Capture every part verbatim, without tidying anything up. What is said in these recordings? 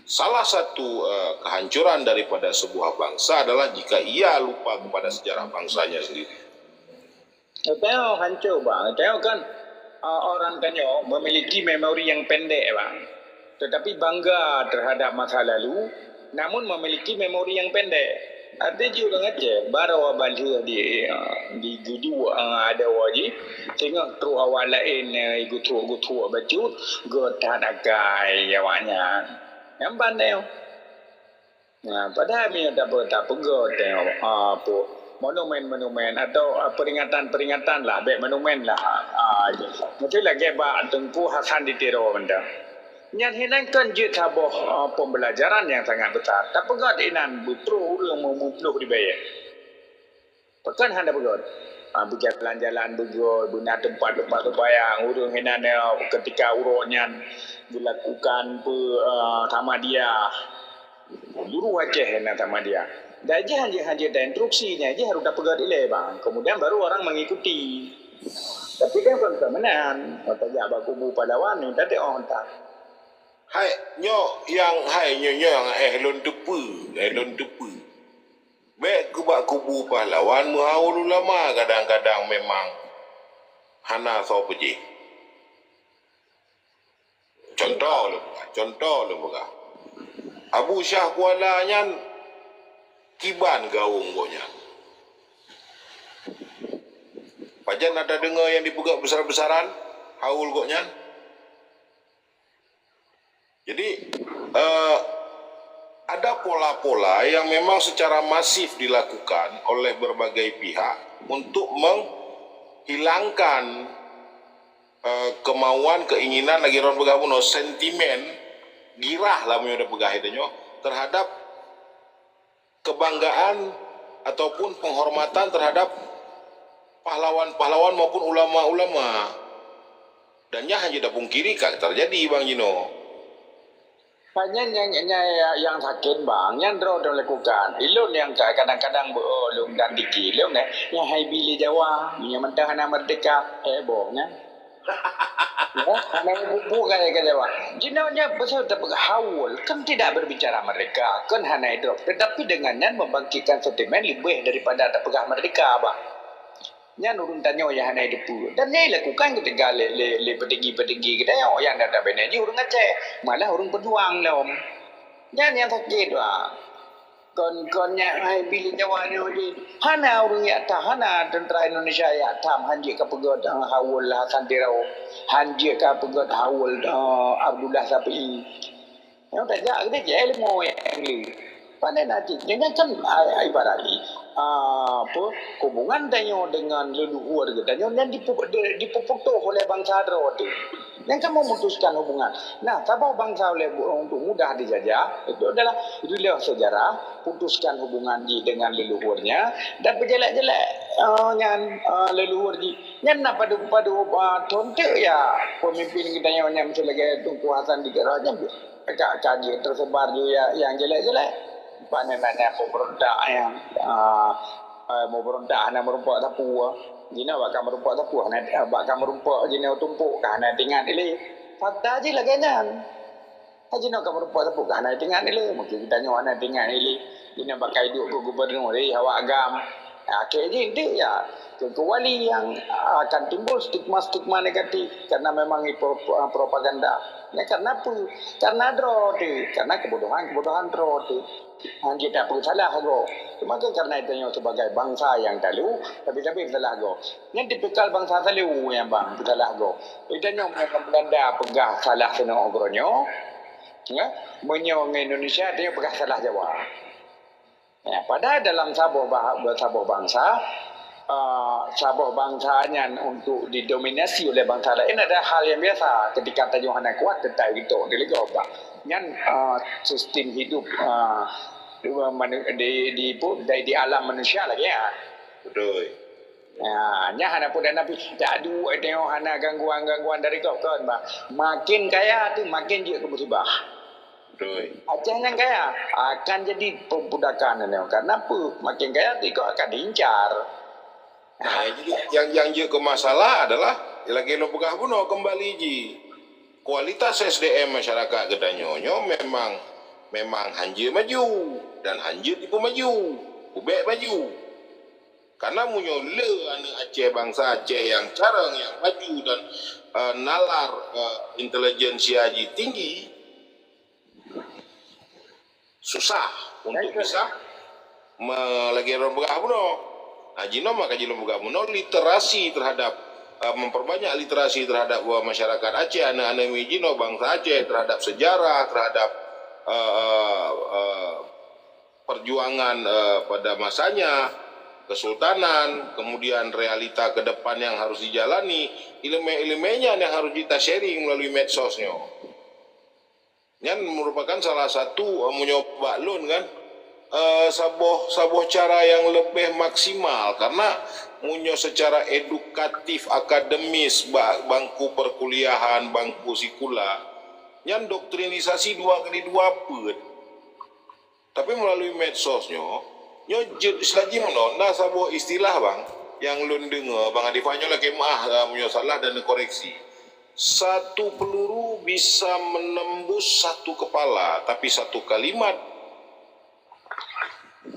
Salah satu uh, kehancuran daripada sebuah bangsa adalah jika ia lupa kepada sejarah bangsanya sendiri. Tengok hancur bang. Tengok kan uh, orang tanyoe memiliki memori yang pendek bang. Tetapi bangga terhadap masa lalu, namun memiliki memori yang pendek. Ada je orang Aceh, baru awak balheuh di uh, di Gudu uh, ada awak ji. Tengok trok awak lain uh, gutuk-gutuk bacut, gotan akai awaknya. Yang pandai. Nah, padahal meunyoe tapeugah tengok apa monumen-monumen atau peringatan-peringatan lah, baik monumen lah. Mesti lagée bak Teungku Hasan di Tiro benda. Nyan hinan kan jeuet saboh pembelajaran yang sangat besar. Tapeugah inan beutôi ureuëng meupluh dibayar. Pakon hana beugöt? Ha, beujalan-jalan beugöt, beuna teumpat-teumpat seumayang. Ureuëng hinan ketika uroe nyan dilakukan pe uh, Samadiyah. Luruh Aceh hinan Samadiyah. Dan jih hanya hanya ada instruksi nya, jih harus dapat ilée bang. Kemudian baru orang mengikuti. Tapi kan bukan kemenangan. Mata jak bak kubu pahlawan ni, tak ada orang tak. Hai, nyoe yang hai nyoe nyoe yang eh lôn teupeu, eh lôn teupeu. Bék keubak kubu pahlawan meuhaul ulama kadang-kadang memang hana soe peujih. Contoh lôn peugah, contoh lôn peugah. Abu Syah Kuala nyan kiban gawong gobnyan. Pajan ada dengar yang dipeugah besar-besaran haul gobnyan? Jadi uh, ada pola-pola yang memang secara masif dilakukan oleh berbagai pihak untuk menghilangkan uh, kemauan, keinginan lagi orang peugah bunoe sentimen girah lah meunyoe peugah itu nyoe terhadap kebanggaan ataupun penghormatan terhadap pahlawan-pahlawan maupun ulama-ulama. Dan nyan hana jeuet tapungkiri ka terjadi bang jinoe. Hanya yang, yang, yang sakit bang, yang droe dilakukan. Ilun yang kadang-kadang beu lun dan diki ilun eh, yang hai bili Jawa, yang mentah hana merdeka, eh boh nyan. Ya, hana bubu kaya kaya wah. Jinoe nya pasal tak haul, kan tidak berbicara merdeka, kan hana hidup. Tetapi dengan nyan membangkitkan sentimen lebih daripada tak peugah merdeka bah. Nyan ureuëng tanyoe yang hana hidup. Dan nyan dilakukan ketika le le le petinggi-petinggi kita yang yang dah dah bina ji ureuëng Aceh, malah ureuëng pejuang lom. Nyan yang sakit bah. Kon-kon nyan hai bili nyawa nyoe jih. Hana ureuëng jak tham, hana tentara Indonesia jak tham hanjeuet ka peugöt haul Hasan Tiro, hanjeuet ka peugöt haul Abdullah Sapi'i. Nyang tajak geude jih ilmu nyang le. Pandai na cit. Nyan kan ibarat ni apa hubungan tanyoe dengan leluhur geutanyoe nyan dipuputoh oleh bansa droe teuh. Nyang ka memutuskan hubungan. Nah, saboh bansa oleh untuk mudah dijajah, itu adalah rilah sejarah, putuskan hubungan jih dengan leluhurnya, dan peujelek-jelek uh, nyan uh, leluhur jih. Nyan na padu-padu uh, thon teuk ya pemimpin geutanyoe nyan miseue lagée Teungku Hasan di Garo nyan ka, ka jih tersebar ju ya yang jelek-jelek. Pane nanya pemberontak yang uh, uh, pemberontak hana meureumpok sapeue. Jinoe bak ka meurumpok sapeue, hana bak ka meurumpok jinoe tumpok ka hana teuingat ilée. Fakta jih lagée nyan. Jinoe ka meurumpok sapeue ka hana teuingat ilée, mungkin geutanyoe hana teuingat ilée. Jinoe bak ka iduek keu gubernur, eh, awak agam. Akhé jih deuek ya, keu wali yang akan timbul stigma-stigma negatif karena memang propaganda. Ya karena apa? Karena droe teuh, karena kebodohan-kebodohan droe teuh. Hanjeuet tapeusalah gob. Cuma kan karena tanyoe sebagai bansa nyang talu, tapi-tapi peusalah gob. Nyan tipikal bansa talu nyang bang peusalah gob. Tanyoe meunyoe Belanda peugah salah keunoe uroe nyoe, ya, meunyoe ngon Indonesia tanyoe peugah salah Jawa. Ya, padahal dalam saboh bah, saboh bansa, uh, saboh bansa nyan untuk didominasi oleh bansa lain adalah hal yang biasa. Ketika tanyoe hana kuat, tetap gitu. Jadi, nyan uh, sistem hidup uh, di, di, di, di alam manusia lagi ya. Betul. Ya, nya hana pun ada tapi tak ada tengok hana gangguan-gangguan dari kau kan bah. Makin kaya tu makin dia ke musibah. Betul. Aceh yang kaya akan jadi pembudakan ni. Karena apa? Makin kaya tu kau akan diincar. Nah, jadi yang yang je ke masalah adalah lagi lo peugah bunoe kembali ji. Kualitas S D M masyarakat geutanyoe nyoe memang Memang hanjeuet maju dan hanjeuet jipeumaju, ubek maju. Karena meunyoe le aneuk Aceh, bangsa Aceh nyang carông, nyang maju dan, eh, nalar, eh, intelijensia jih tinggi, susah untuk bisa me-, lagèe ureueng peugah bunoe. Nah, jinoe maka jinoe peugah bunoe literasi terhadap, eh, memperbanyak literasi terhadap, eh, masyarakat Aceh, aneuk-aneuk miet jinoe, bangsa Aceh, terhadap sejarah, terhadap, eh, eh, eh, perjuangan, eh, pada masanya, kesultanan, kemudian realita ke depan yang harus dijalani, ileumèe-ileumèe nyan yang harus kita sharing melalui medsos nyoe. Nyan merupakan salah satu, eh, meunyoe bak lôn kan, eh, saboh, saboh cara yang lebih maksimal, karena meunyoe secara edukatif, akademis, ba-, bangku perkuliahan, bangku sikula, nyan doktrinisasi dua kali dua peuet. Tapi melalui medsos nyoe, nyoe jeuet istilah jih meunoe, na saboh istilah bang, nyang lôn deungoe, bang Adifah nyoe lakèe meu'ah, eh, meunyoe salah dan neukoreksi. Satu peluru bisa menembus satu kepala, tapi satu kalimat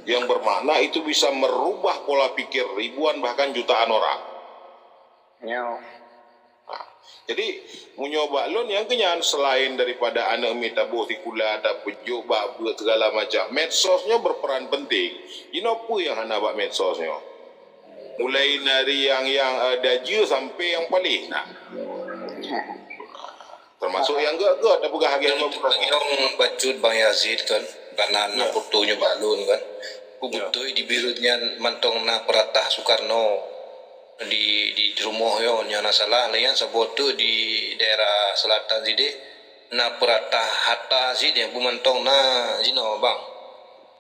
yang bermakna itu bisa merubah pola pikir ribuan bahkan jutaan orang. Nyoe. Nah, jadi, meunyoe bak lôn nyang keunyan, selain daripada aneuk miet taboh sikula, tapeujok bak beuet segala macam, medsos nyoe berperan penting. Jinoe peue nyang hana bak medsos nyoe? Mulai dari nyang, nyang, eh, dajeu sampai nyang paléh na. Termasuk nyang gèt-gèt tapeugah lagèe Bang Bro. Lagèe nyang bacut Bang Yazid kan, karena na foto nyoe bak lôn kan. Ku beutôi di Bireuen nyan mantong na peuratah Sukarno di, di rumoh nyoe, nyoe na salah. Lagèe nyan saboh teuk di daerah selatan sideh na peuratah Hatta sideh, bu mantong na jinoe, Bang.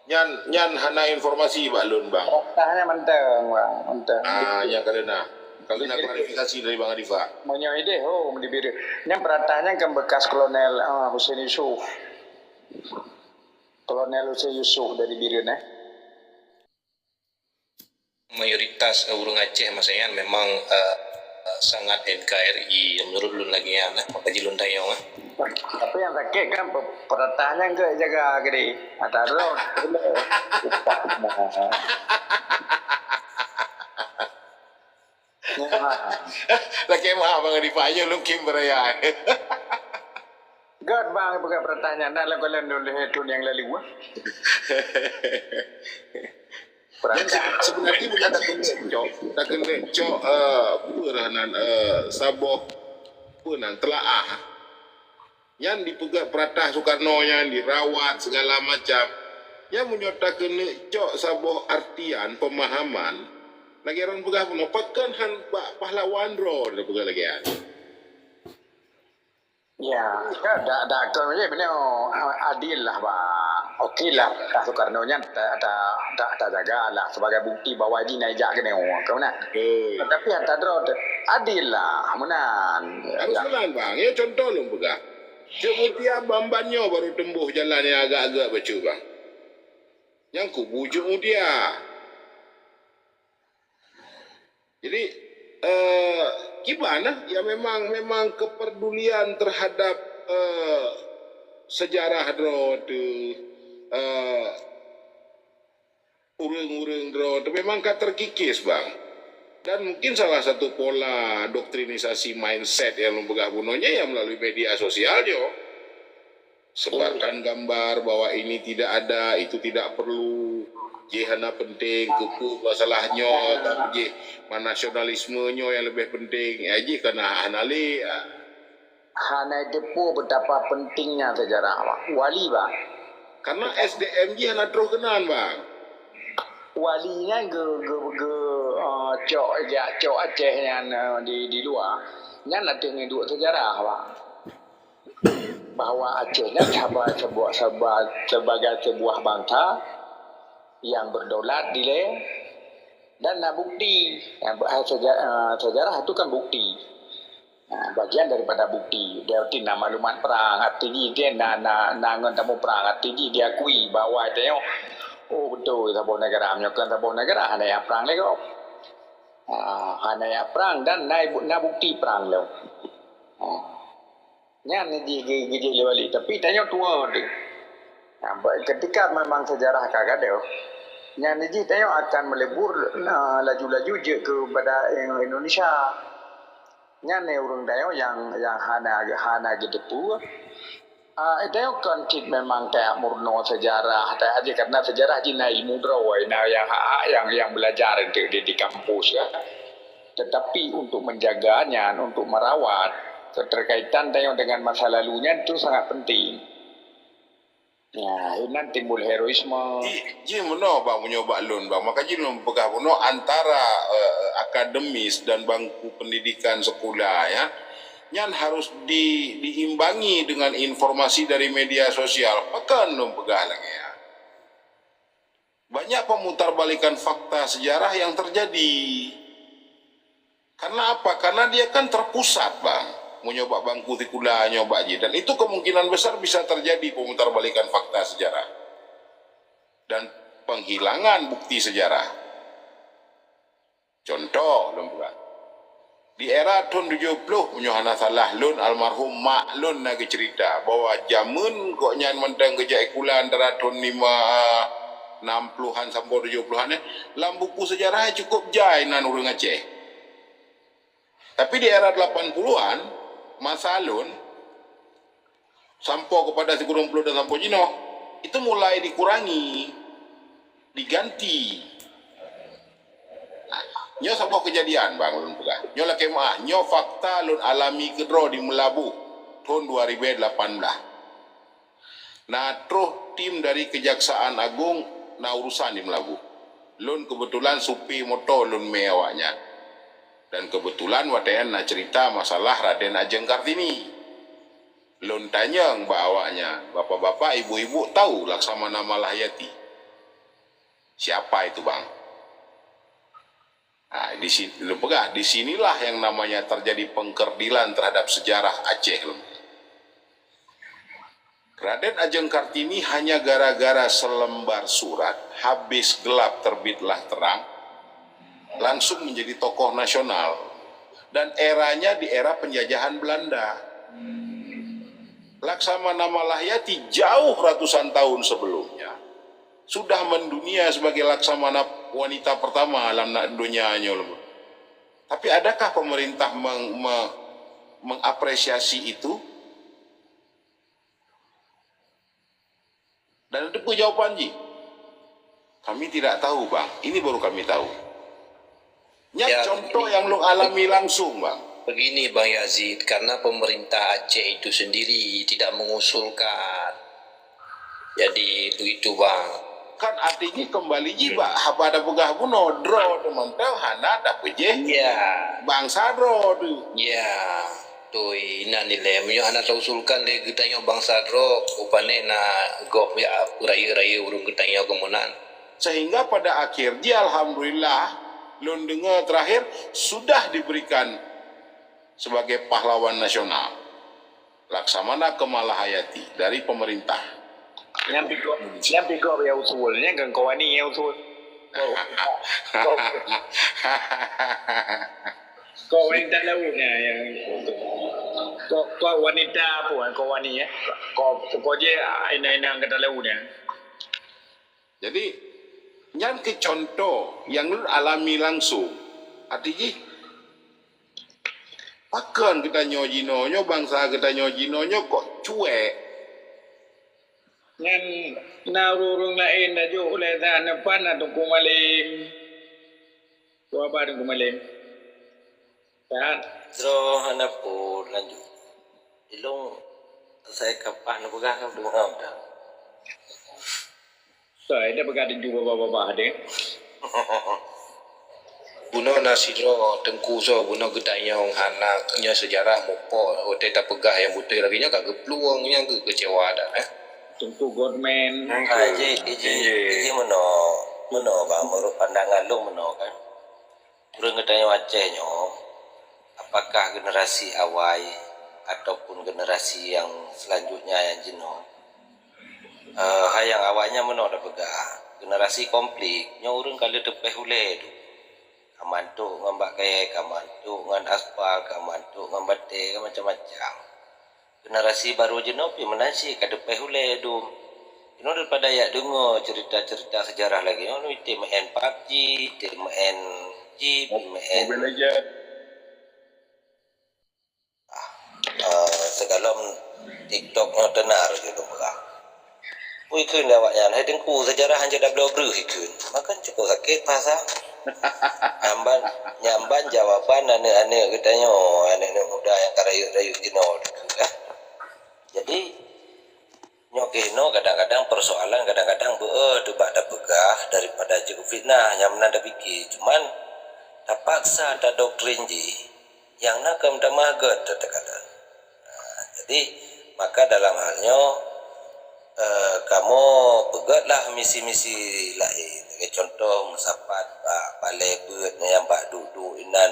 Nyan, nyan hana informasi bak lôn, Bang. Peuratah nyan mantong, Bang, mantong. Ah, nyan ka lheueh na. Ka lheueh na klarifikasi dari Bang Adifah. Meunyoe ideh, ho, di Bireuen. Nyan peuratah nyan kan bekas Kolonel, ah, Hussein Yusuf. Kolonel Hussein Yusuf dari Bireuen, eh. Mayoritas ureueng Aceh masa nyan memang, eh, sangat N K R I, menurut lôn lagèe nyan, eh, maka jih lôn tanyong, eh. Tapi nyang sakét kan pe-, peuratah nyan gèt jaga keudéh. Ata droe. Upah. Lakèe meu'ah Bang Adifah, nyoe lôn khém beuraya. Gèt Bang peugah peuratah nyan, na lam kalon lôn lhèe thôn nyang lalu, ah. Dan se-, sebenarnya bukan takeuneuk cok, takeuneuk cok, eh, peue nan, eh, saboh, peue nan, teulaah. Nyan dipeugah peuratah Sukarno nyan, dirawat segala macam. Nyan meunyoe takeuneuk cok saboh artian pemahaman, lagèe ureueng peugah bunoe, pakon han bak pahlawan droe tapeugah lagèe nyan. Ya, ka dak, dak kon je beliau adil lah, Bang. Okey lah, peuratah Sukarno nyan ta, ta, ta, tajaga lah sebagai bukti bahwa jih na ijak keunoe, ka meunan. Tapi ata droe tu adil lah, meunan. Harus meunan, Bang. Ya, contoh lôn peugah. Cok Mutia ban-ban nyoe baru teumbôh jalan nyang agak-agak bacut, Bang. Nyang kubu Cok Mutia. Jadi, eh, kiban lah, ya memang, memang kepedulian terhadap, eh, sejarah droe tu, eh, ureueng-ureueng droe tu memang ka terkikis, Bang. Dan mungkin salah satu pola doktrinisasi mindset nyang lôn peugah bunoe nyan ya melalui media sosial nyoe. Sebarkan gambar bahwa ini tidak ada, itu tidak perlu. Jih hana penting, keupeue masalah nyoe, tapi jih ma nasionalisme nyoe nyang leubeh penting. Ya, jih kana hana lé. Hana teupeue betapa pentingnya sejarah, Bang. Wali, Bang. Karena S D M jih hana troh keunan, Bang. Wali nyan geu-, geu-, geu-, eh, cok, jak cok Aceh nyan, eh, di, di luwa. Nyan ateueh neuduek sejarah, Bang. Bahwa Aceh nyan saba-, sebuah, seba-, sebagai sebuah bangsa yang berdaulat dilèe dan na bukti. Yang be-, seja-, eh, sejarah itu kan bukti. Ha, bagian daripada bukti. Dia arti na maklumat perang, arti jih dia na, na, na ngon tamong perang, arti jih diakui bahwa dia, oh, betul, saboh negara, meunyoe kon saboh negara, hana jak perang lé gob. Ha, hana jak perang dan na, na bukti perang lom. Ha. Nyan jih ge-, geujeuet lé Wali. Tapi tanyoe tuwo teuh. Ha, Ketika memang sejarah ka gadôh, nyan jih tanyoe akan melebur, eh, laju-laju jeuet keupada Indonesia. Nyan ureuëng tanyoe nyang, nyang hana, hana geuteupeue. Ah, tanyoe kon cit memang tajak meurunoe sejarah, tajak jih karena sejarah jih na ilmu droe, na nyang hak-hak nyang, nyang belajar di, di, di kampus, ya. Tetapi untuk menjaga nyan, untuk merawat keterkaitan tanyoe dengan masa lalu nyan tu sangat penting. Ya, inan timbul heroisme. Ji, ji meunoe bang meunyoe bak lôn bang. Maka ji lôn peugah bunoe antara, eh, akademis dan bangku pendidikan sekolah, ya. Nyan harus di, diimbangi dengan informasi dari media sosial. Pakon lôn peugah lagée, ya. Banyak pemutarbalikan fakta sejarah yang terjadi. Karena apa? Karena dia kan terpusat, bang. Meunyoe bak bangku sikula nyoe bak jih. Dan itu kemungkinan besar bisa terjadi pemutarbalikan fakta sejarah. Dan penghilangan bukti sejarah. Contoh, lôn peugah. Di era thon tujoh ploh, meunyoe hana salah lôn, almarhum mak lôn na geuceurita bahwa jameun gobnyan mantong geujak sikula antara thon lima, enam puluhan sampoe tujoh puluhan, eh, lam buku sejarah cukup jai nan ureuëng Aceh. Tapi di era delapan puluhan, masa lôn, sampoe keupada sikureueng ploh dan sampoe jinoe, itu mulai dikurangi, diganti. Nyoe saboh keujadian, bang, lôn peugah. Nyoe lakée meuáh, nyoe fakta lôn alami keudroe di Meulaboh, thon dua ribu lapan belas. Na troh tim dari Kejaksaan Agong na urusan di Meulaboh. Lôn keubeutulan supé moto lôn mé awaknyan. Dan keubeutulan watée nyan na ceurita masalah Raden Ajeng Kartini. Lôn tanyong bak awaknyan, "Bapak-bapak, ibu-ibu tahu Laksamana Malahayati?" "Siapa itu, bang?" Nah, di sini, lôn peugah, di sinilah yang namanya terjadi pengkerdilan terhadap sejarah Aceh. Raden Ajeng Kartini hanya gara-gara selembar surat, habis gelap terbitlah terang, langsung menjadi tokoh nasional. Dan eranya di era penjajahan Belanda. Laksamana Malahayati jauh ratusan tahun sebelumnya sudah mendunia sebagai laksamana wanita pertama dalam dunia nyoe. Tapi adakah pemerintah meng-, me-, mengapresiasi itu? Dan itu pun jawaban jih. Kami tidak tahu, bang. Ini baru kami tahu. Nyan ya, contoh yang lôn alami langsung, bang. Begini, Bang Yazid, karena pemerintah Aceh itu sendiri tidak mengusulkan. Jadi, begitu, bang. Kan artinya kembali jih bak haba tapeugah bunoe, droe teuh mantong hana tapeujeuet. Ya. Bangsa droe teuh. Ya. Toi, inan ilée meunyoe hana tausulkan lé geutanyoe bangsa droe, rupane na gob ya rayeuk-rayeuk ureuëng geutanyoe keumonan. Sehingga pada akhir jih, alhamdulillah, lôn deungoe terakhir sudah diberikan sebagai pahlawan nasional. Laksamana Kemalahayati dari pemerintah. Nyang pigok, nyang pigok ya usul, nyang kan kawani ya usul. Kok, kok, kok wanita laut nya yang kok, kok wanita apa, kok wani ya? Kok, kok je ina-ina angkatan laut nya. Jadi, nyan keuh contoh nyang lôn alami langsung. Arti jih, pakon geutanyoe jinoe nyoe, bangsa geutanyoe jinoe nyoe kok cuek? Nyan na ureuëng-ureuëng laén tajok ulée that neupan na Teungku Malém. Dua ba Teungku Malém. That. Droe hana peue lanjut. Ilong sai kapah neupeugah kan deungoe dah. Sai dah peugah tuju babah-babah deh. Bunoe na sidroe teungku soe bunoe geutanyong hana nyoe seujarah mupo, watée tapeugah nyang beutôi lagée nyoe ka geuplueng nyang geukeucewa dah, eh. Teungku Godman. Ah, iji, iji, iji meunoe, meunoe bang, menurut pandangan lôn meunoe kan. Ureuëng geutanyoe Aceh nyoe, apakah generasi awai ataupun generasi nyang selanjutnya nyang jinoe? Eh, hai nyang awai nyan meunoe tapeugah, generasi konflik nyoe ureuëng ka lheueh teupéh ulée dum. Ka mantuk ngon bak kayée, ka mantuk ngon aspal, ka mantuk ngon batée, ka macam-macam. Generasi barô jinoe pih meunan cit ka teupéh ulée dum. Keunoe daripada jak deungoe cerita-cerita sejarah lagée nyoe, tem main PUBG, tem main chip, main Mobile Legend. Ah, eh, sigohlom TikTok nyoe tenar jih lôn peugah. Pui kheun awaknyan, "Hai Teungku, sejarah hanjeuet tabloe breuh," ikheun. Maka cukôp sakét bahasa. Nyamban, nyamban jawaban aneuk-aneuk geutanyoe, aneuk-aneuk muda nyang ka rayeuk-rayeuk jinoe dikeue, eh. Jadi, nyoe keunoe kadang-kadang persoalan, kadang-kadang beu-, eh, teubak tapeugah daripada jeuet fitnah nyang meunan tapike. Cuman, tapaksa tadoktrin jih, nyang na keu meutamah gét teuka-teuka. Nah, jadi, maka dalam hal nyoe, eh, kamoe peugét lah misi-misi laén. Lagée contoh, meusapat bak balée beuet nyang bak duek-duek inan,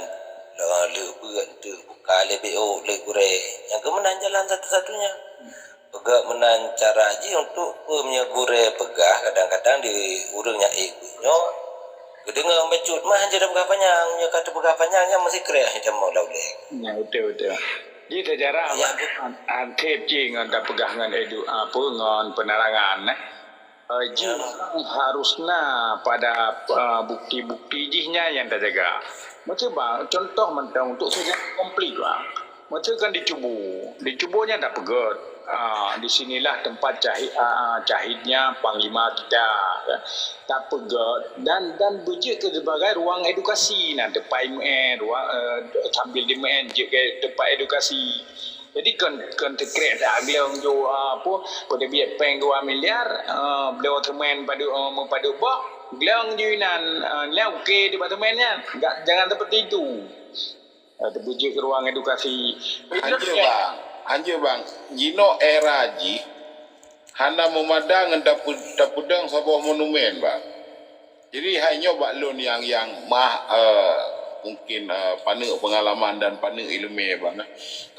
le-, lheueh beuet enteuk buka lé B O lé gurée. Nyang keuh meunan jalan satu-satunya. Peugét meunan cara jih untuk peue meunyoe gurée peugah, kadang-kadang di ureuëng nyang ék beuet nyoe, geudeungoe bacut mah hanjeuet tapeugah panyang, nyoe ka tapeugah panyang nyan meusikrek hidang mau laulée. Ya, betul, betul. Jadi sejarah ya. An-, anseb cit ngon tapeugah ngon edu-, apa, ngon penerangan, eh. Eh, jih memang harus na pada, eh, bukti-bukti jih nyan nyang tajaga. Meucuba contoh mantong untuk sejarah konflik, bang. Meucue kan dicubo. Dicubo nyan tapeugét. Ah, di sinilah tempat cahid, ah, cahidnya panglima kita. Tapeugét dan, dan beujeuet keu sebagai ruang edukasi. Nah, tempat imeu'en, ruang, eh, sambil jimeu'en jeuet keu tempat edukasi. Jadi kon, kon teukrek dak gleng ju, ah, apa, peuteubiet péng dua miliar, ah, bloe semen padub, ah, meupadub boh, gleng ju inan, ah, nyan oke dipat semen nyan. Enggak, jangan seperti itu. Eh, teubeujeuet keu ruang edukasi. Hanjeuet, bang. Hanjeuet, bang. Jinoe era jih hana meumada ngon tapeu-, tapeudong saboh monumen, bang. Jadi, hai nyoe bak lôn nyang, nyang mah, eh, mungkin, eh, paneuk peungalaman dan paneuk ileumé, bang, eh.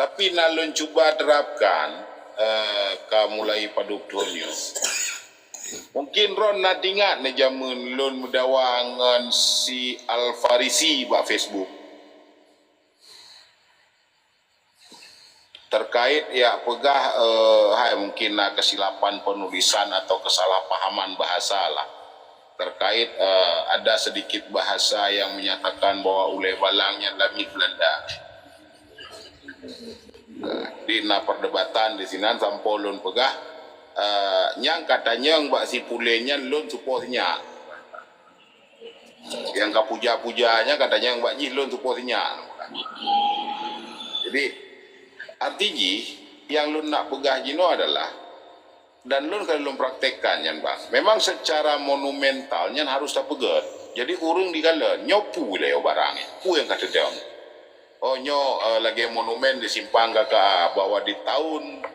Tapi na lôn cuba terapkan, eh, ka mulai padub thon nyoe. Mungkin droen na teuingat nyoe jameun lôn meudawa ngon si Al-Farisi bak Facebook. Terkait jak peugah, eh, hai mungkin na kesilapan penulisan atau kesalahpahaman bahasa lah. Terkait, eh, ada sedikit bahasa yang menyatakan bahwa ulée balang nyan lamiet Belanda. Eh, di na perdebatan di sinan sampoe lôn peugah, eh, nyang ka tanyong bak si puléh nyan lôn seupôt sinyak. Nyang ka puja-puja nyan ka tanyong bak jih lôn seupôt sinyak. Jadi, arti jih nyang lôn nak peugah jinoe adalah, dan lôn ka lôn praktekkan nyan, bang. Memang secara monumental nyan harus tapeugét. Jadi, ureuëng dikalon, nyoe peue lé barang nyan? Peue nyang ka teudong? Oh, nyoe, eh, lagée monumen di Simpang K K A bahwa di tahun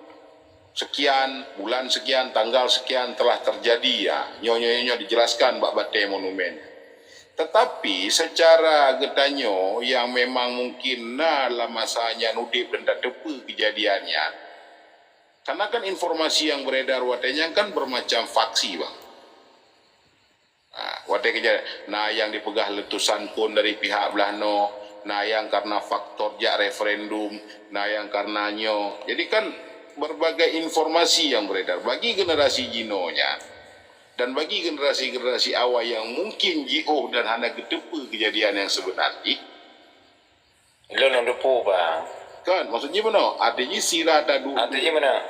sekian, bulan sekian, tanggal sekian telah terjadi, ya. Nyoe, nyoe, nyoe dijelaskan bak batée monumen. Tetapi secara geutanyoe yang memang mungkin na lam masa nyan udeb dan tateupeue kejadian nyan, karena kan informasi yang beredar watée nyan kan bermacam faksi, bang. Ha, watée keja-, na nyang dipeugah letusan kon dari pihak blah noe, na nyang karena faktor jak referendum, na nyang karena nyoe. Jadi kan berbagai informasi yang beredar. Bagi generasi jinoe nyan, dan bagi generasi-generasi awai nyang mungkin jiôh dan hana geuteupeue kejadian nyang seubeuna jih, Lôn lôn teupeu, bang. Kan, maksud jih meunoe, arti jih sira taduek. Arti jih meunoe.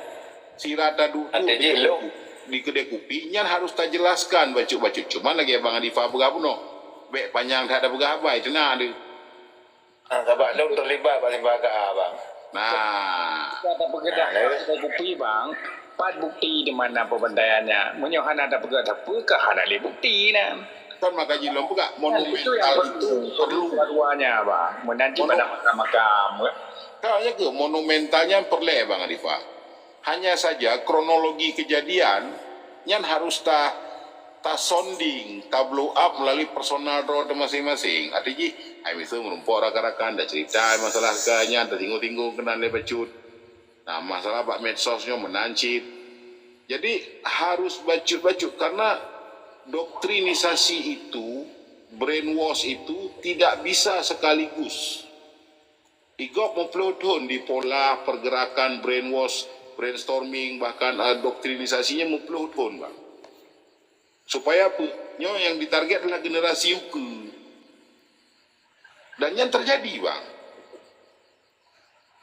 Sira taduek Arti jih lôn. Di keudée kupi, nyan harus tajelaskan bacut-bacut. Cuma lagée Bang Adifa peugah bunoe. Bék panyang that tapeugah haba, teuna deuh. Ah, sabab lôn terlibat bak Simpang K K A, bang. Nah. Kita tapeugah Nah, lé. Kupi, bang. Pat bukti di mana pembantaiannya? Meunyoe hana tapeugah, tapeugah hana lé bukti, nah. Kan maka jih lôn peugah, Kan, itu yang monumental perlu, itu perlu. Kedua-duanya, bang. Meunan cit Monu- pada makam-makam, kan? Kan, ya ke, monumentalnya perlu, Bang Arifah. Hanya saja kronologi kejadian nyan harus ta, ta sounding, ta blow up melalui personal droe teuh masing-masing. Arti jih, hai miseue meurumpok rakan-rakan, ta cerita masalah ka nyan, ta singgung-singgung keunan lé bacut. Nah, masalah bak medsos nyoe meunan cit. Jadi, harus bacut-bacut, karena doktrinisasi itu, brainwash itu tidak bisa sekaligus. Di gob meuplôh thon dipola pergerakan brainwash brainstorming, bahkan, eh, doktrinisasinya meuplôh thon, bang. Supaya apa? Nyoe yang ditarget adalah generasi ukeue. Dan nyan terjadi, bang.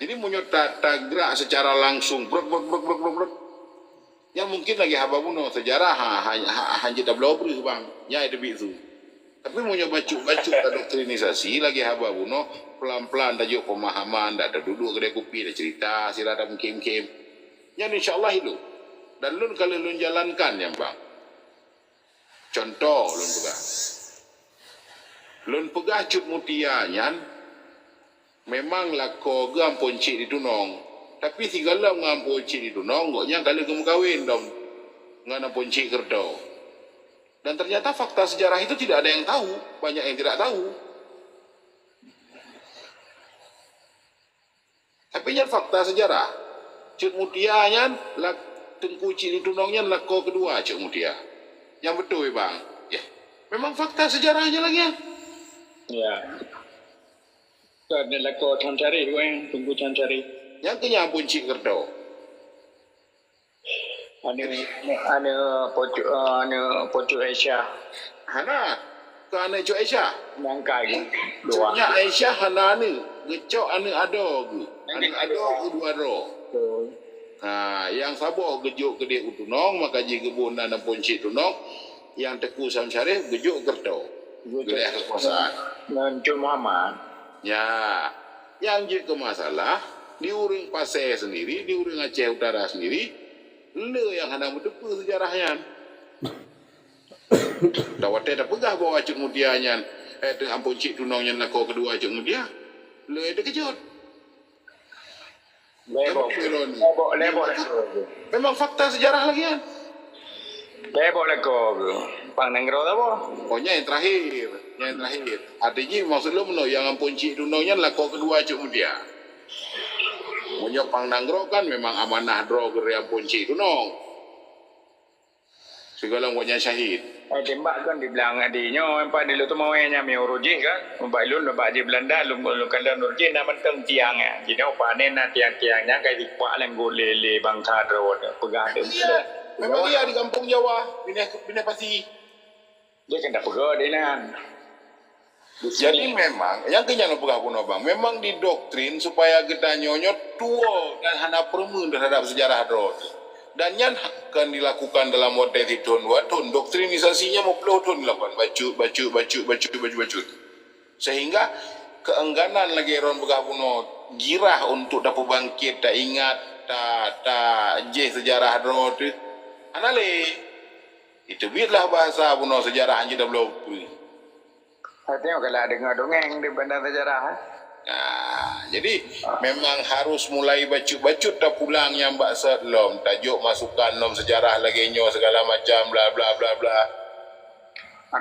Jadi, meunyoe ta-, tagrak secara langsung, brot, brot, brot, brot, brot, brot, nyan mungkin lagée haba bunoe, sejarah ha, ha, ha, hanjeuet tabloe breueh, bang. Nyan teubiet su. Tapi meunyoe bacut-bacut tadoktrinisasi, lagée haba bunoe, pelan-pelan tajok pemahaman, dak taduduek keudai kupi, tacerita sira tameukhém-khém. Nyan insya Allah hidup. Dan lôn ka lheueh lôn jalankan nyan, bang. Contoh lôn peugah. Lôn peugah Cut Mutia nyan memang lakoe geuh Ampon Chik di Tunong. Tapi sigohlom ngon Ampon Chik di Tunong, gobnyan ka lheueh geumeukawen dong ngon Ampon Chik Keureutoe. Dan ternyata fakta sejarah itu tidak ada yang tahu, banyak yang tidak tahu. Tapi nyan fakta sejarah. Cut Mutia nyan, la-, Teungku Chik di Tunong nyan lakoe keudua Cut Mutia. Nyan beutôi, bang. Ya. Memang fakta sejarahnya lagée nyan. Ya. Kan lakoe Tan Syarif, kan? Teungku Tan Syarif. Nyan keuh nyan Ampon Chik Keureutoe. Aneuk, aneuk Pucuk, aneuk Pucuk Aisyah. Hana, keu aneuk Cut Aisyah. Nangkai. Cut dua. Nyak Aisyah hana aneuk, geucok aneuk adoe geuh. Aneuk adoe geuh dua droe. Betul. Ha, nyang saboh geujok keudeh u Tunong, maka jih geuboh nan Ampon Chik Tunong, nyang Teungku Sam Syarif geujok Keureutoe. Geujok. Wilayah kekuasaan. Ngon Cut Muhammad. Ya, nyang jeuet keu masalah, di ureuëng Pasé sendiri, di ureuëng Aceh Utara sendiri, le nyang hana meuteupeue sejarah nyan. Dak watée tapeugah bahwa Cut Mutia nyan, eh, Ampon Chik Tunong nyan lakoe keudua Cut Mutia, le teukeujot. Lebok. Kan beutôi lôn. Lebok, lebok lakoe. Memang fakta sejarah lagée nyan. Lebok lakoe. Pang Nanggroe saboh. Oh, nyan nyang terakhir. Nyan nyang terakhir. Arti jih maksud lôn meunoe, nyang Ampon Chik Tunong nyan lakoe keudua Cut Mutia. Meunyoe Pang Nanggroe kan memang amanah droe geureuh Ampon Chik Tunong. Sigohlom gobnyan syahid. Eh, tembak kan dibilang adi nyoe, empat di Lutu Mawé nyan mi urujih kan. Bak lôn, bak di Belanda, lôn, lôn kala urujih na mantong tiang nyan. Jinoe panen na tiang-tiang nyan kai dipak lenggut lé, lé bangsa droe. Peugah dia. Iya. Memang iya di kampung Jawa, Bineh, Bineh Pasi. Dia kan dak peugah dia nan. Jadi memang, nyang keuh nyan lôn peugah bunoe bang, memang didoktrin supaya geutanyoe nyoe tuwoe dan hana peureumeun teuhadap seujarah droe teuh. Dan nyan akan dilakukan dalam watée sithon dua thon. Doktrinisasinya meuplôh thon dilakukan. Bacut, bacut, bacut, bacut, bacut, bacut. Sehingga keengganan lagée droen peugah bunoe, girah untuk tapeubangkét, taingat, ta, tajéh seujarah droe teuh. Hana lé. Iteubiet lah bahasa bunoe seujarah hanjeuet tabloe peue. Tengok galak deungoe dongeng di banda sejarah, eh. Nah, jadi memang harus mulai bacut-bacut tapulang nyang bak sot lom, tajok masukan lom sejarah lagée nyoe segala macam bla bla bla bla.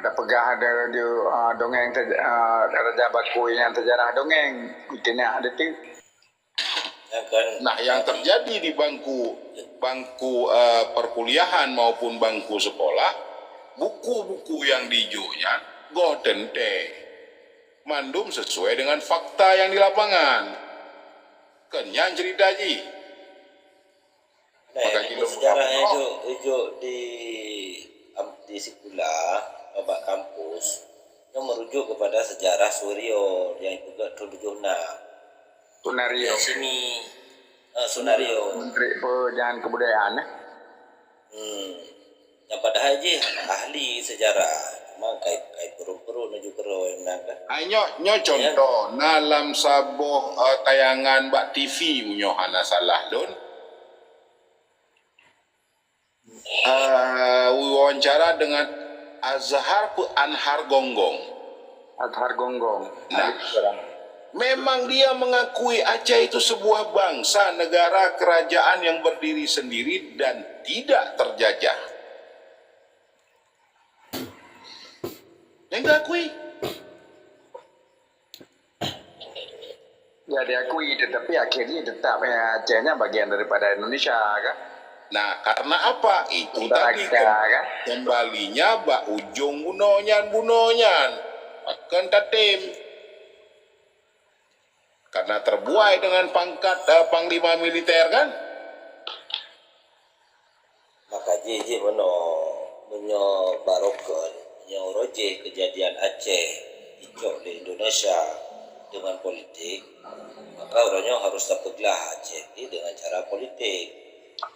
Ada peugah ada, ada, ah, dongeng te-, ah, Raja Bakui nyang sejarah dongeng. Itu nak ada tu. Nah, yang terjadi di bangku, bangku, eh, perkuliahan maupun bangku sekolah, buku-buku yang dijok nyan goh teuntée. Mandum sesuai dengan fakta yang di lapangan. Kan nyan cerita jih. Nah, maka ilmu sejarah yang ijok, ijok di, am, di sikula, bak kampus, nyoe merujuk kepada sejarah Surio yang ipeugét thon tujoh na. Sunario. Di sini, eh, Sunario. Menteri Perubahan Kebudayaan, eh? Hmm. Yang padahal jih ahli sejarah, cuma kai, kai peureuet-peureuet menuju keudroe nan kan. Hai nyoe, nyoe contoh, na lam saboh, eh, tayangan bak T V meunyoe hana salah lôn. Eh, wawancara dengan Azhar pe Anhar Gonggong. Azhar Gonggong. Nah, memang dia mengakui Aceh itu sebuah bangsa, negara, kerajaan yang berdiri sendiri dan tidak terjajah. Yang diakui. Ya, diakui, tetapi akhirnya tetap, ya, Aceh nyan bagian daripada Indonesia, kan? Nah, karena apa? Itu tadi kan, kan? Kembalinya bak ujong bunoe nyan, bunoe nyan. Kan tatem. Karena terbuai dengan pangkat, eh, panglima militer, kan? Jadi, jih meunoe, meunyoe barokon, meunyoe uroe jih keujadian Aceh icok lé Indonesia deungon politik, maka uroe nyoe harôh tapeuglah Aceh jih deungon cara politik.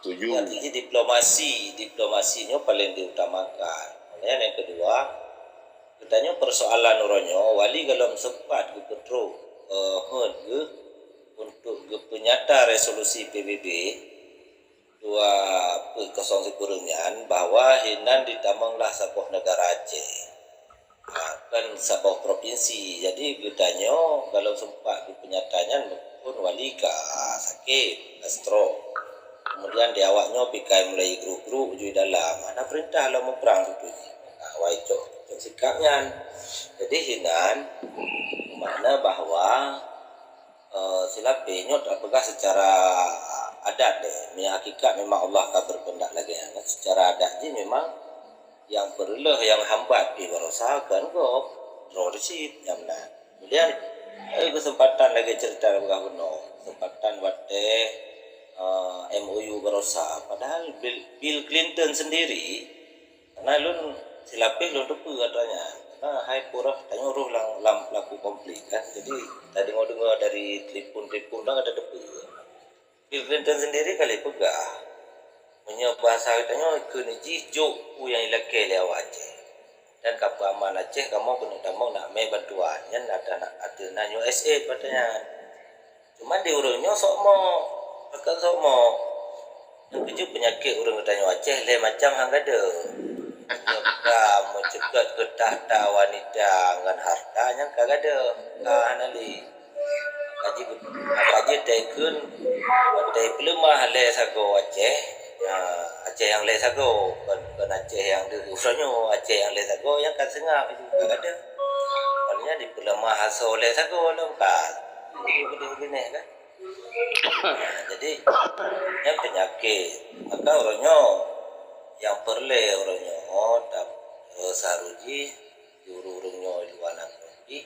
Setuju. Artinya diplomasi, diplomasi nyoe paléng diutamakan. Kemudian yang kedua, geutanyoe persoalan uroe nyoe, Wali gohlom sempat geupeutrok, eh, hot geuh untuk geupeunyata resolusi P B B dua peuet kosong sikureueng nyan bahwa hinan jitamonglah saboh negara Aceh. Ha, kan saboh provinsi. Jadi geutanyoe gohlom sempat geupeunyata nyan meuphon Wali ka sakét, ka stroke. Kemudian di awak nyoe pikai mulai grup-grup jui dalam. Hana perintah lom muprang situ jih. Maka awai cok, cok sikap nyan. Jadi hinan makna bahwa, eh, silapeh nyoe tapeugah secara adat deh. Meunyo hakikat memang Allah ka berkehendak lagée nyan. Secara adat jih memang nyang peureuleueh nyang hambat pih barosa kon gob, droe cit nyang meunan. Kemudian, eh, keuseumpatan lagée ceurita peugah bunoe, keuseumpatan watée, eh, M O U barosa. Padahal Bill, Bill Clinton sendiri, karena lôn silapeh lôn teupeue atra nyan. Karena hai pun roh, tanyoe roh lam, lam pelaku konflik kan. Jadi, tadeungoe-deungoe dari telepon-telepon nyan ka tateupeue. Bill Clinton sendiri ka lheueh peugah, meunyoe bahasa geutanyoe keuneuk jih jok peue nyang ilakée lé awak Aceh. Dan ka peuaman Aceh kamoe keuneuk tamong nak mé bantuan. Nyan atra na, ateueh na U S A pada nyan. Cuman di ureuëng nyoe sok mok, pakon sok mok. Nyang keujeuet peunyakét ureuëng geutanyoe Aceh lhée macam han gadeuh. Nyoe ka meuceukeut keu takhta wanita ngon harta nyang ka gadeuh, ka hana lé. Kaji, kaji teukeun, watée peuleumah lé sagoe Aceh, ha, Aceh nyang lé sagoe, kon, kon Aceh nyang deuh uroe nyoe, Aceh nyang lé sagoe nyang ka seungab itu ka gadeuh. Maknanya dipeuleumah asoe lé sagoe lom ka. Itu beudeh binéh kan. Jadi, nyan peunyakét. Maka uroe nyoe, nyang peureulée uroe nyoe, ta-, eh, saru jih, di ureuëng-ureuëng nyoe di luwa nanggroe jih,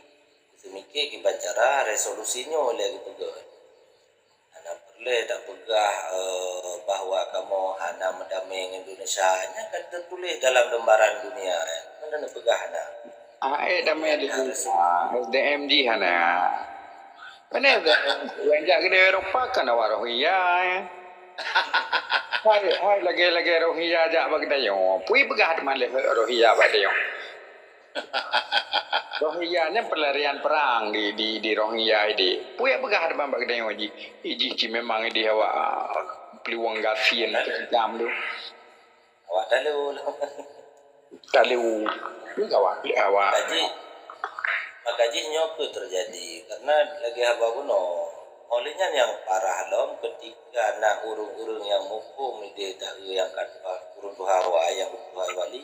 Seumike kiban cara resolusi nyoe lé geupeugah. Hana peureulée tapeugah, eh, bahwa kamoe hana meudamé ngon Indonesia. Nyan ka teutuléh dalam lembaran dunia. Meunan neupeugah hana. Ah, eh, damé di S D M jih hana. Pane S D M? Ureuëng jak keudéh Eropa kan awak Rohingya, eh. Hai, hai, lagée-lagée Rohingya jak bak geutanyoe. Peue peugah teuma lé Rohingya bak geutanyoe? Rohingya nyan pelarian perang di, di, di Rohingya idéh. Peue nyang peugah teuma bak geutanyoe jih? Ijih cit memang idéh awak, ah, peuluwang gasien macam tu. Awak talu. Talu. Peue awak, awak. Maka jih, maka jih nyoe keuh teujadi. Karena lagée haba bunoe. Oleh nyan nyang parah lom ketika na ureuëng-ureuëng nyang muphom idéh taeu nyang ka tuha, ureuëng tuha awai nyang tuha wali.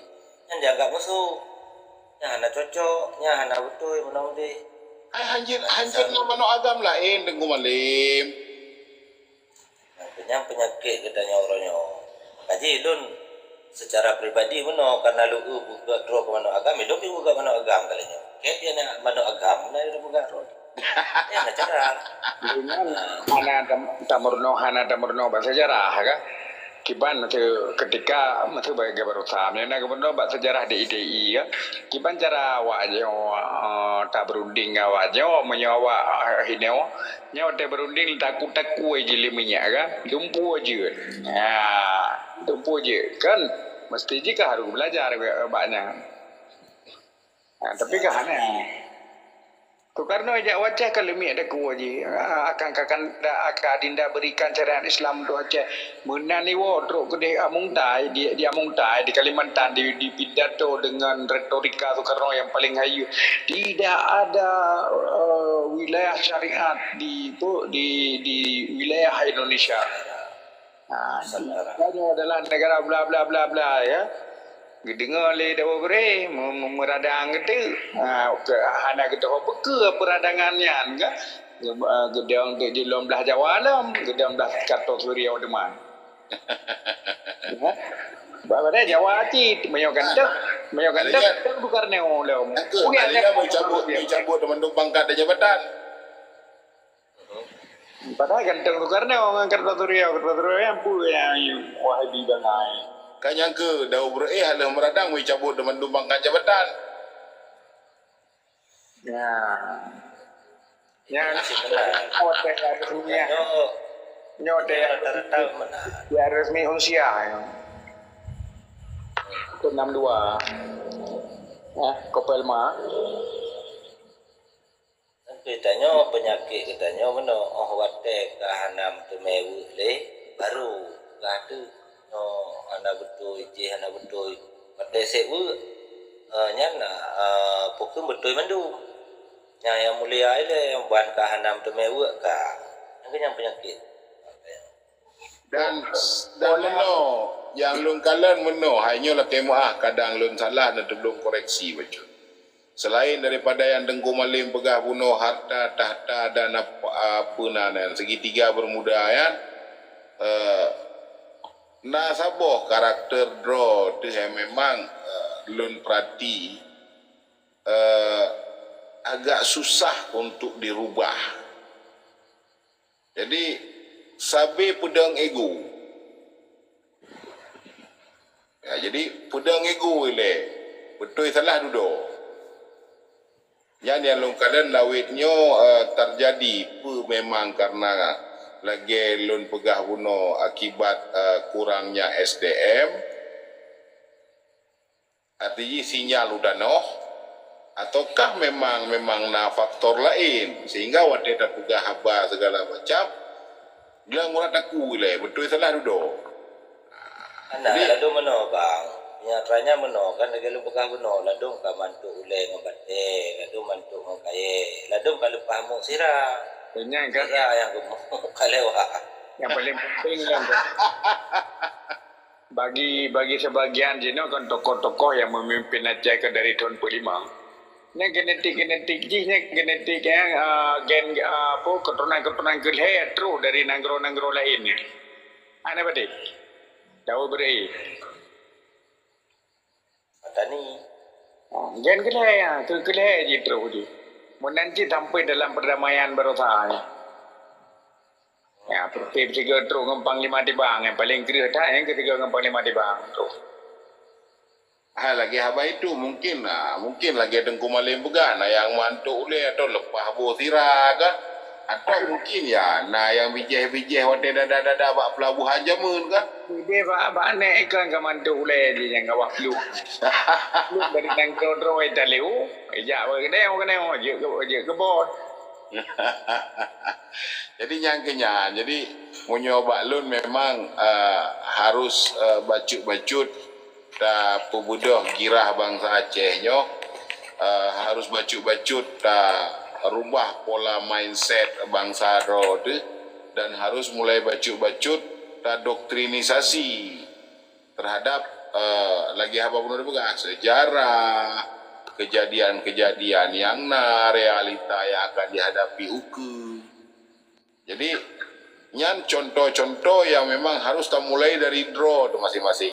Nyan dianggap musoh. Nyan hana cocok, nyan hana beutôi meunan udeh. Hai hanjeuet, hanjeuet ngon manok agam laén, Teungku Malém. Nyan peunyakét geutanyoe uroe nyoe. Kaji lôn secara pribadi meunoe, karena lôn eu peugah droe keu manok agam, lôn pih peugah manok agam kali nyoe. Kép dia na manok agam, na lôn peugah droe. Eh, na cara. Dengan hana tam-, tameurunoe, hana tameurunoe bak sejarah, kan? Kiban masa ketika, masa bagi baroesa, meunyoe na gubernur bak sejarah di I T I, kan? Kiban cara awak nyoe, eh, taberunding awak nyoe, meunyoe awak, eh, hinoe, nyoe taberunding taku-taku jih lé minyak, kan? Lumpur jeuet. Ha, lumpur jeuet, kan? Mesti jih ka harus belajar bak nyan. Ha, tapi ka hana. Soekarno jak u Aceh ka leumiek takue jih. Ha, akan, akan, akan adinda berikan syariat Islam untuk Aceh. Meunan iwoe trok keudeh Amung Tai, di, di Amung Tai, di Kalimantan, di, di pidato dengan retorika Soekarno yang paling hayu. Tidak ada, eh, wilayah syariat di, di, di wilayah Indonesia. Ha, Nusantara. Indonesia nyoe adalah negara bla, bla, bla, bla, ya. Geudeungoe lé Dawa Bri, me-, me-, meuradang geuteuk. Ha, ke-, hana geutoh peue keu peuradang nyan, kan? Ge-, eh, geudong teuk jilom blah Jawa lom, geudong blah Kartosuria teuma. Ya. Ba-, padahai Jawa cit, meunyoe ganteng, meunyoe ganteng, ganteng tukar neo lom. Bukan ada mencabut, mencabut teman pangkat dan jabatan. Padahai ganteng Soekarno ngon Kartosuria, Kartosuria nyang peue nyang Wahabi bangai. Ka nyang keu Daud Beureu'éh, Haleuh Meuradang, meue cabot deumandum pangkat jabatan. Ya. Nyan, oh, teh harus punya. Nyoe teh harus resmi unsia. Enam dua. Ya, Kopelma. Tapi tanyoe peunyakét geutanyoe meunoe, óh watée ka hana meuteumé weuek lé, baru ka teuh nyoe hana beutôi, jih hana beutôi. Watée sép weuek, eh, nyan na, eh, pukon beutôi mandum. Nyang, nyang mulia ilée nyang ban ka hana meuteumé weuek ka. Nyang keu nyang peunyakét. Dan dan meunoe nyang lôn kalon meunoe, hai nyoe lakée meuáh kadang lôn salah dan teulông koreksi bacut. Selain daripada nyang Teungku Malém peugah bunoe harta, tahta dan apa, apa na nan segitiga bermuda nyan, eh, na saboh karakter droe teuh nyang memang, eh, lôn perhati, eh, agak susah untuk dirubah. Jadi sabe peudong ego. Ya, jadi peudong ego ilée, beutôi salah dudoe. Nyan nyang lôn kalon lawét nyoe, eh, teujadi peue memang kareuna lagée lôn peugah bunoe akibat, eh, kurangnya S D M. Arti jih sinyal u tanoh, ataukah memang memang na faktor laén sehingga watée tapeugah haba segala macam, geulang urat taku ilée, beutôi salah dudoe. Hana, jadi ladôm meunoe bang. Nyang tranya meunoe kan lagée lôn peugah bunoe, ladôm ka mantuk ulée ngon batée, ladôm mantuk ngon kayée, ladôm ka leupah muk sira. Nyan kan? Sira nyang geumuk ka lewat. Nyang paléng penting kan. Bagi bagi sebagian jinoe kan tokoh-tokoh nyang memimpin Aceh kan dari thon peuet lima. Nyan genetik-genetik jih nyan genetik nyang uh, gen uh, apa keturunan-keturunan keulhée trok dari nanggroe-nanggroe laén nyan. Ana berarti? Daud Beureu'éh. Patani. Gen keulhée ya, keu keulhée jih trok jih. Meunan cit sampai dalam perdamaian baroesa nyan. Ya, peusigoe trok ngon Panglima Tibang, nyang paleng kreueh that nyang keusigoe ngon Panglima Tibang trok. Ha, lagée haba itu mungkin, ha, mungkin lagée Teungku Malém peugah, na nyang mantuk ulée atau leupah boh sira kah? Atau mungkin ya na nyang bijéh-bijéh watée dada-dada bak peulabohan jameun kah? Bijéh bak bak aneuk ikon ka mantuk ulée jih nyang ka wah pluek. Pluek dari nanggroe droe taleu, ijak bak keudéh keudéh jeuet jeuet keubot. Jadi nyang keu nyan, jadi meunyoe bak lôn memang uh, harus uh, bacut-bacut tapeubeudôh girah bansa Aceh nyoe, uh, harus bacut-bacut tarubah pola mindset bansa droe teuh dan harus mulai bacut-bacut tadoktrinisasi terhadap uh, lagée haba bunoe peugah sejarah, kejadian-kejadian nyang na, realita nyang akan dihadapi ukeue. Jadi nyan contoh-contoh nyang memang harus tamulai dari droe teuh maséng-maséng.